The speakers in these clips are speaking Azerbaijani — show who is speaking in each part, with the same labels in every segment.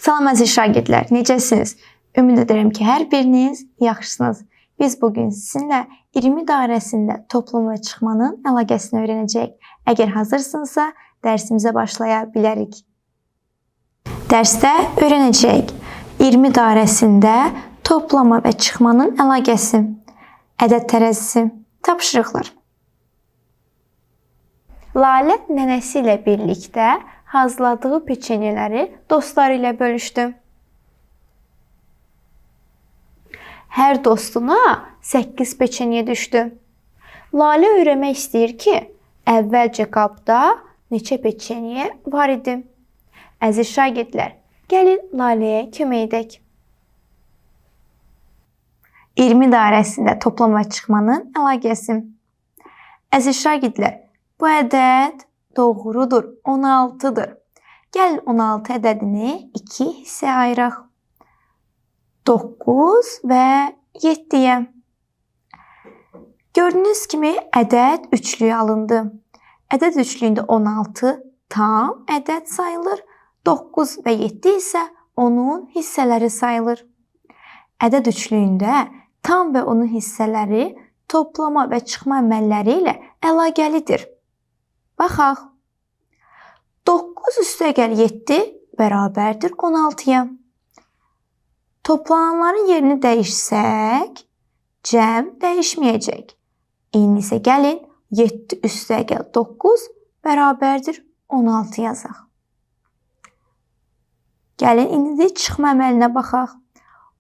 Speaker 1: Salam əziz şagirdlər, necəsiniz? Ümid edirəm ki, hər biriniz yaxşısınız. Biz bugün sizinlə 20 dairəsində toplama və çıxmanın əlaqəsini öyrənəcəyik. Əgər hazırsınızsa, dərsimizə başlaya bilərik. Dərsdə öyrənəcəyik. 20 dairəsində toplama və çıxmanın əlaqəsi, ədəd tərəzisi, tapşırıqlar. Lalə nənəsi ilə birlikdə hazırladığı peçenyeləri dostları ilə bölüşdü. Hər dostuna 8 peçenye düşdü. Lalə öyrənmək istəyir ki, əvvəlcə qabda neçə peçenye var idi. Əziz şagirdlər, gəlin Laləyə kömək edək. 20 dairəsində toplama və çıxmanın əlaqəsi. Əziz şagirdlər, bu ədəd doğrudur, 16-dır. Gəlin 16 ədədini 2 hissəyə ayıraq. 9 və 7-yə. Gördüyünüz kimi ədəd üçlüyü alındı. Ədəd üçlüyündə 16 tam ədəd sayılır. 9 və 7 isə onun hissələri sayılır. Ədəd üçlüyündə tam və onun hissələri toplama və çıxma əməlləri ilə əlaqəlidir. Baxaq. 9 üstəgəl 7 bərabərdir 16-ya. Toplananların yerini dəyişsək, cəm dəyişməyəcək. İndi isə gəlin 7 üstəgəl 9 bərabərdir 16 yazaq. Gəlin indi çıxma əməlinə baxaq.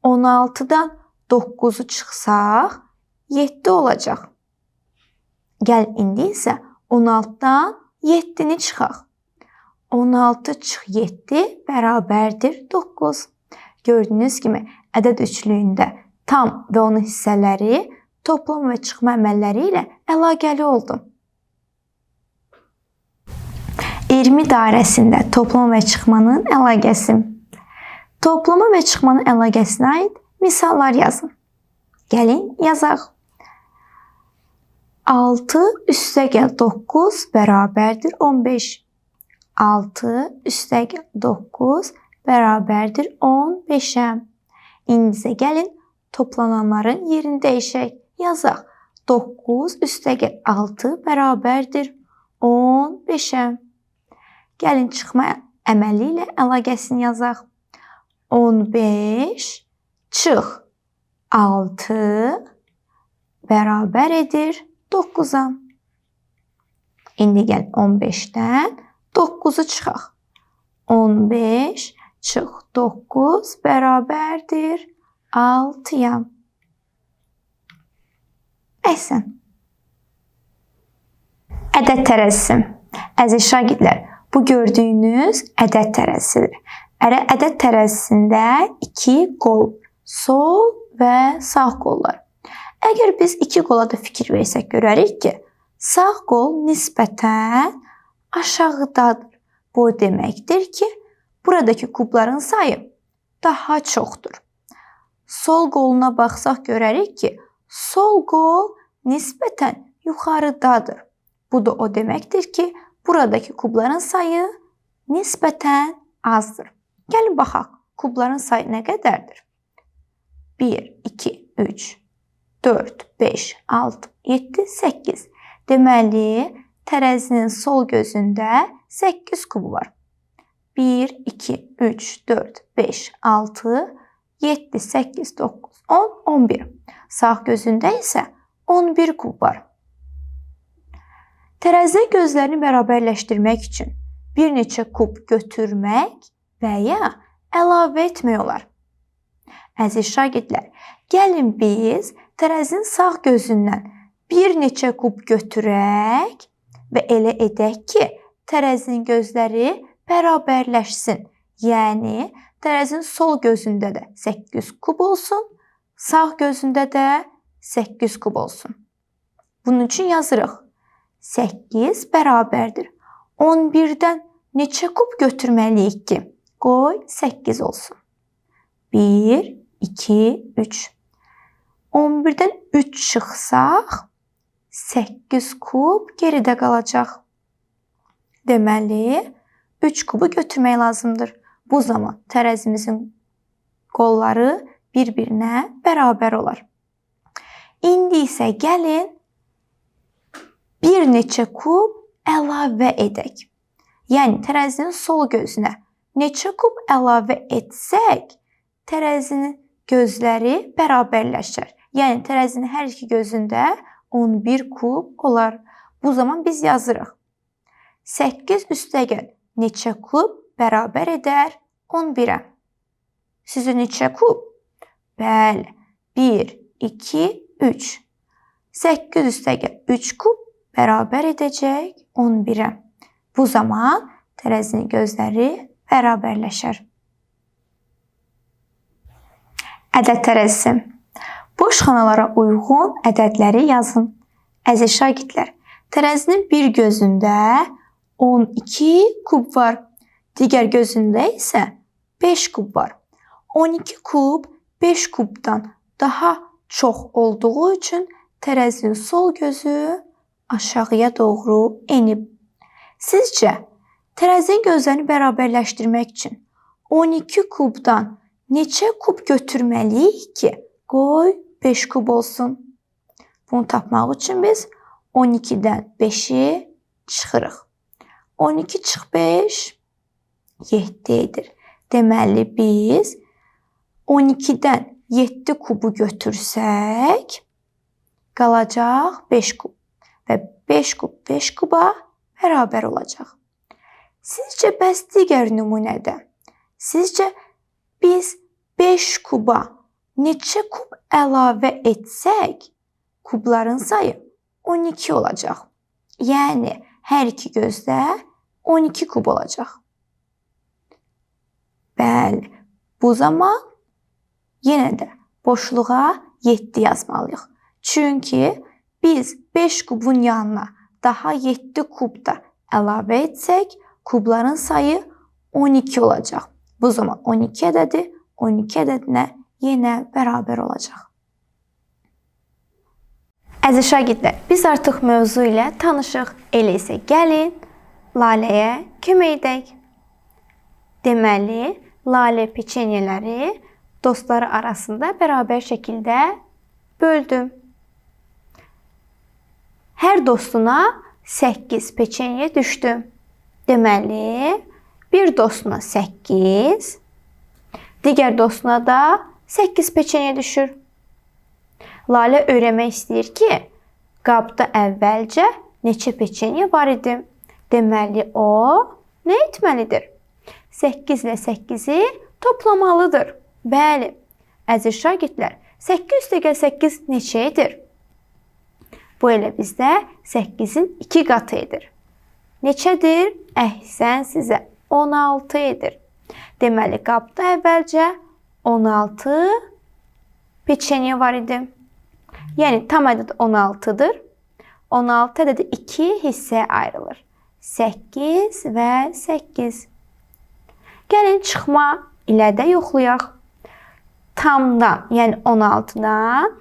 Speaker 1: 16-dan 9-u çıxsaq 7 olacaq. Gəlin indi isə 16-dan 7-ni çıxaq. 16 çıx 7 bərabərdir 9. Gördüyünüz kimi ədəd üçlüyündə tam və onun hissələri toplama və çıxma əməlləri ilə əlaqəli oldu. 20 dairəsində toplama və çıxmanın əlaqəsi. Toplama və çıxmanın əlaqəsinə aid misallar yazın. Gəlin yazaq. 6 üstəgəl 9 bərabərdir 15. 6 üstəgəl 9 bərabərdir 15-ə. İndi isə gəlin toplananların yerini dəyişək. Yazaq. 9 üstəgəl 6 bərabərdir 15-ə. Gəlin çıxma əməli ilə əlaqəsini yazaq. 15 çıx 6 bərabər edir 9-a. İndi gəl 15-dən 9-u çıxaq. 15 çıx 9 bərabərdir 6-ya. Əhsən. Ədəd tərəzisi. Əziz şagirdlər, bu gördüyünüz ədəd tərəzisidir. Ədəd tərəzisində iki qol, sol və sağ qollar. Əgər biz iki qola da fikir versək, görərik ki, sağ qol nisbətən aşağıdadır. Bu o deməkdir ki, buradakı kubların sayı daha çoxdur. Sol qoluna baxsaq görərik ki, sol qol nisbətən yuxarıdadır. Bu da o deməkdir ki, buradakı kubların sayı nisbətən azdır. Gəlin baxaq, kubların sayı nə qədərdir? 1, 2, 3, 4, 5, 6, 7, 8. Deməli, tərəzinin sol gözündə 8 kubu var. 1, 2, 3, 4, 5, 6, 7, 8, 9, 10, 11. Sağ gözündə isə 11 kub var. Tərəzidə gözlərini bərabərləşdirmək üçün bir neçə kub götürmək və ya əlavə etmək olar. Əziz şagirdlər, gəlin biz tərəzinin sağ gözündən bir neçə kub götürək və elə edək ki, tərəzinin gözləri bərabərləşsin. Yəni, tərəzinin sol gözündə də 8 kub olsun, sağ gözündə də 8 kub olsun. Bunun üçün yazırıq. 8 bərabərdir. 11-dən neçə kub götürməliyik ki, qoy 8 olsun. 1, 2, 3. 11-dən 3 çıxsaq, 8 kub geridə qalacaq. Deməli, 3 kubu götürmək lazımdır. Bu zaman tərəzimizin qolları bir-birinə bərabər olar. İndi isə gəlin bir neçə kub əlavə edək. Yəni tərəzinin sol gözünə neçə kub əlavə etsək, tərəzinin gözləri bərabərləşər. Yəni tərəzinin hər iki gözündə 11 kub olar. Bu zaman biz yazırıq. 8 üstəgəl neçə kub bərabər edər 11-ə? Sizə neçə kub? Bəli, 1, 2, 3. 8 üstəgəl 3 kub bərabər edəcək 11-ə. Bu zaman tərəzinin gözləri bərabərləşər. Ədəd tərəzisi. Boş xanalara uyğun ədədləri yazın. Əziz şagirdlər, tərəzinin bir gözündə 12 kub var. Digər gözündə isə 5 kub var. 12 kub 5 kubdan daha çox olduğu üçün tərəzinin sol gözü aşağıya doğru enib. Sizcə, tərəzinin gözlərini bərabərləşdirmək üçün 12 kubdan neçə kub götürməliyik ki, qoy 5 kub olsun? Bunu tapmaq üçün biz 12-dən 5-i çıxırıq. 12 çıx 5, 7 edir. Deməli, biz 12-dən 7 kubu götürsək, qalacaq 5 kub. Və 5 kub 5 kuba bərabər olacaq. Sizcə, bəs digər nümunədə? Sizcə, biz 5 kuba neçə kub əlavə etsək, kubların sayı 12 olacaq. Yəni, hər iki gözdə 12 kub olacaq. Bəli, bu zaman yenə də boşluğa 7 yazmalıyıq. Çünki biz 5 kubun yanına daha 7 kub da əlavə etsək, kubların sayı 12 olacaq. Bu zaman 12 ədədi 12 ədədinə yenə bərabər olacaq. Əziz şagirdlər, biz artıq mövzu ilə tanışıq. Elə isə gəlin Laləyə kömək edək. Deməli, Lalə peçenyeləri dostları arasında bərabər şəkildə böldü. Hər dostuna 8 peçenye düşdü. Deməli, bir dostuna 8, digər dostuna da 8 peçenye düşür. Lalə öyrənmək istəyir ki, qabda əvvəlcə neçə peçenye var idi. Deməli, o nə etməlidir? 8 ilə 8-i toplamalıdır. Bəli, əziz şagirdlər, 8 üstəgəl 8 neçə edir? Bu elə bizdə 8-in 2 qatı edir. Neçədir? Əhsən sizə, 16 edir. Deməli, qabda əvvəlcə 16 peçenye var idi. Yəni, tam ədəd 16-dır. 16 ədədi 2 hissəyə ayrılır. 8 və 8. Gəlin, çıxma ilə də yoxlayaq. Tamdan, yəni 16-dan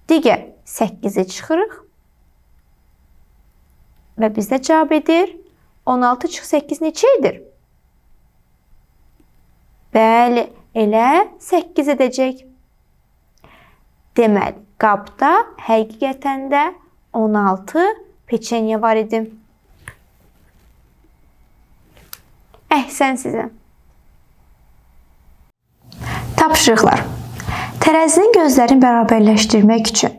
Speaker 1: digər 8-i çıxırıq. Və bizdə cavab edir. 16 çıx 8 neçə edir? Bəli, elə 8 edəcək. Deməli, qabda həqiqətən də 16 peçenye var idi. Əhsən sizə. Tapşırıqlar. Tərəzinin gözlərini bərabərləşdirmək üçün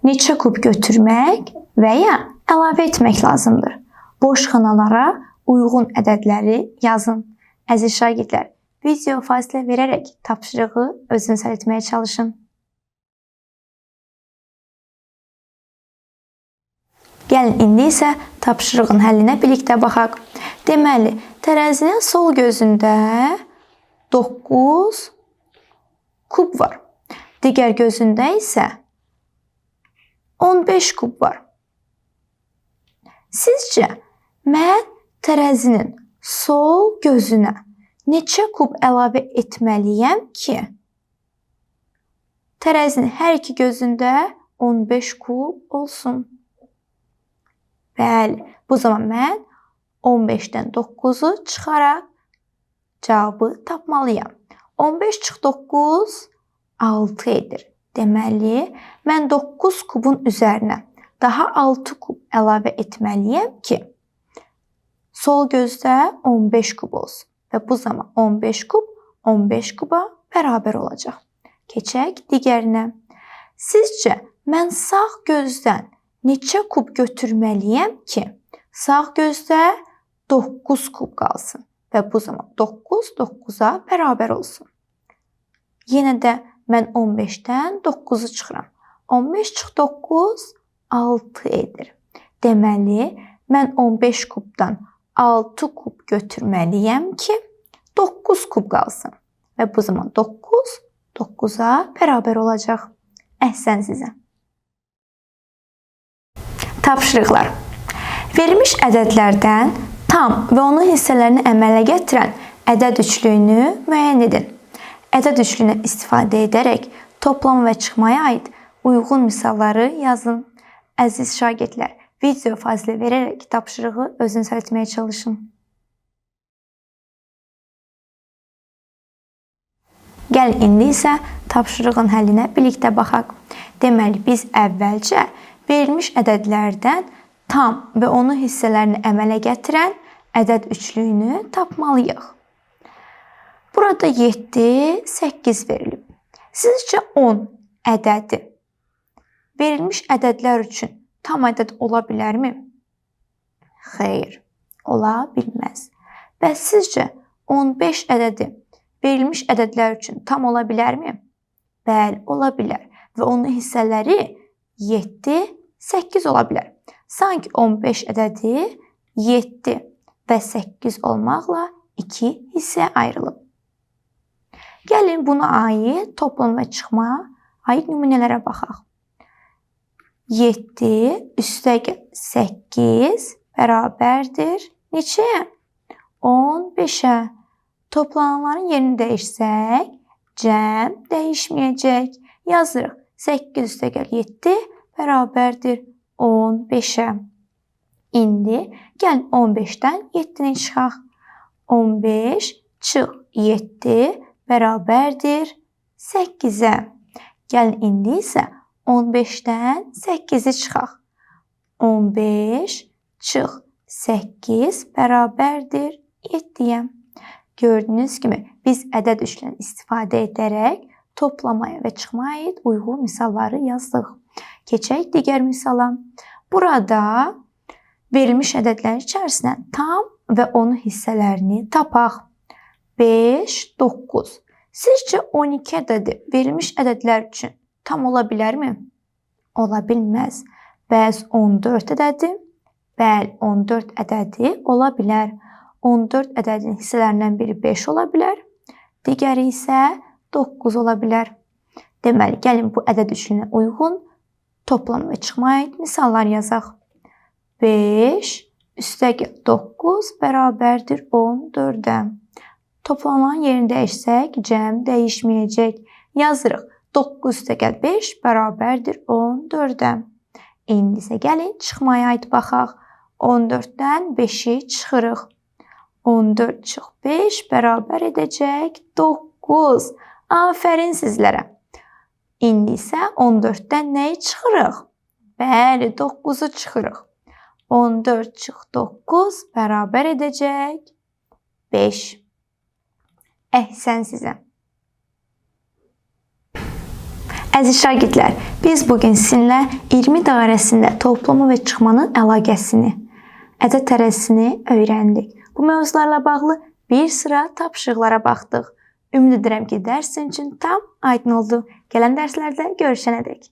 Speaker 1: neçə kub götürmək və ya əlavə etmək lazımdır. Boş xanalara uyğun ədədləri yazın. Əziz şagirdlər, video fasilə verərək tapşırığı özünüz həll etməyə çalışın. Gəlin, indi isə tapşırığın həllinə birlikdə baxaq. Deməli, tərəzinin sol gözündə 9 kub var. Digər gözündə isə 15 kub var. Sizcə, mən tərəzinin sol gözünə neçə kub əlavə etməliyəm ki, tərəzinin hər iki gözündə 15 kub olsun? Bəli, bu zaman mən 15-dən 9-u çıxaraq Cavabı tapmalıyam. 15 çıx 9, 6 edir. Deməli, mən 9 kubun üzərinə daha 6 kub əlavə etməliyəm ki, sol gözdə 15 kub olsun. Və bu zaman 15 kub 15 kuba bərabər olacaq. Keçək digərinə. Sizcə, mən sağ gözdən neçə kub götürməliyəm ki, sağ gözdə 9 kub qalsın və bu zaman 9 9-a bərabər olsun. Yenə də mən 15-dən 9-u çıxıram. 15 çıx 9, 6 edir. Deməli, mən 15 kubdan 6 kub götürməliyəm ki, 9 kub qalsın. Və bu zaman 9, 9-a bərabər olacaq. Əhsən sizə. Tapşırıqlar. Verilmiş ədədlərdən tam və onun hissələrini əmələ gətirən ədəd üçlüyünü müəyyən edin. Ədəd üçlüyünə istifadə edərək toplam və çıxmaya aid uyğun misalları yazın. Əziz şagirdlər, video fasilə verərək tapşırığı özünüz həll etməyə çalışın. Gəlin indi isə tapşırığın həllinə birlikdə baxaq. Deməli, biz əvvəlcə verilmiş ədədlərdən tam və onun hissələrini əmələ gətirən ədəd üçlüyünü tapmalıyıq. Burada 7, 8 verilib. Sizcə 10 ədədi verilmiş ədədlər üçün tam ədəd ola bilərmi? Xeyr, ola bilməz. Bəs sizcə 15 ədədi verilmiş ədədlər üçün tam ola bilərmi? Bəli, ola bilər və onun hissələri 7, 8 ola bilər. Sanki 15 ədədi 7 və 8 olmaqla 2 hissəyə ayrılıb. Gəlin buna aid toplam və çıxma aid nümunələrə baxaq. 7 üstəgəl 8 bərabərdir neçəyə? 15-ə. Toplananların yerini dəyişsək, cəm dəyişməyəcək. Yazırıq. 8 üstəgəl 7 bərabərdir 15-ə. İndi gəlin 15-dən 7-ni çıxaq. 15 çıx 7 bərabərdir 8-ə. Gəlin indi isə 15-dən 8-i çıxaq. 15 çıx 8 bərabərdir 7-yə. Gördüyünüz kimi biz ədəd üçlüyündən istifadə edərək toplamaya və çıxmaya aid uyğun misalları yazdıq. Keçək digər misala. Burada verilmiş ədədlərin içərisindən tam və onun hissələrini tapaq. 5, 9. Sizcə 12 ədədi verilmiş ədədlər üçün tam ola bilərmi? Ola bilməz. Bəs 14 ədədi? Bəli, 14 ədədi ola bilər. 14 ədədinin hissələrindən biri 5 ola bilər, digəri isə 9 ola bilər. Deməli, gəlin bu ədəd üçlüyünə uyğun toplam və çıxmaya aid misallar yazaq. 5 üstəgəl 9 bərabərdir 14-ə. Toplananların yerini dəyişsək, cəm dəyişməyəcək. Yazırıq. 9 üstəgəl 5 bərabərdir 14-ə. İndi isə gəlin çıxmaya aid baxaq. 14-dən 5-i çıxırıq. 14 çıx 5 bərabər edəcək 9. Afərin sizlərə. İndi isə 14-dən nəyi çıxırıq? Bəli, 9-u çıxırıq. 14 çıx 9 bərabər edəcək 5. Əhsən sizə. Əziz şagirdlər, biz bugün sizinlə 20 dairəsində toplama və çıxmanın əlaqəsini, ədəd tərəzisini öyrəndik. Bu mövzularla bağlı bir sıra tapşırıqlara baxdıq. Ümid edirəm ki, dərs sizin üçün tam aydın oldu. Gələn dərslərdə görüşənədək.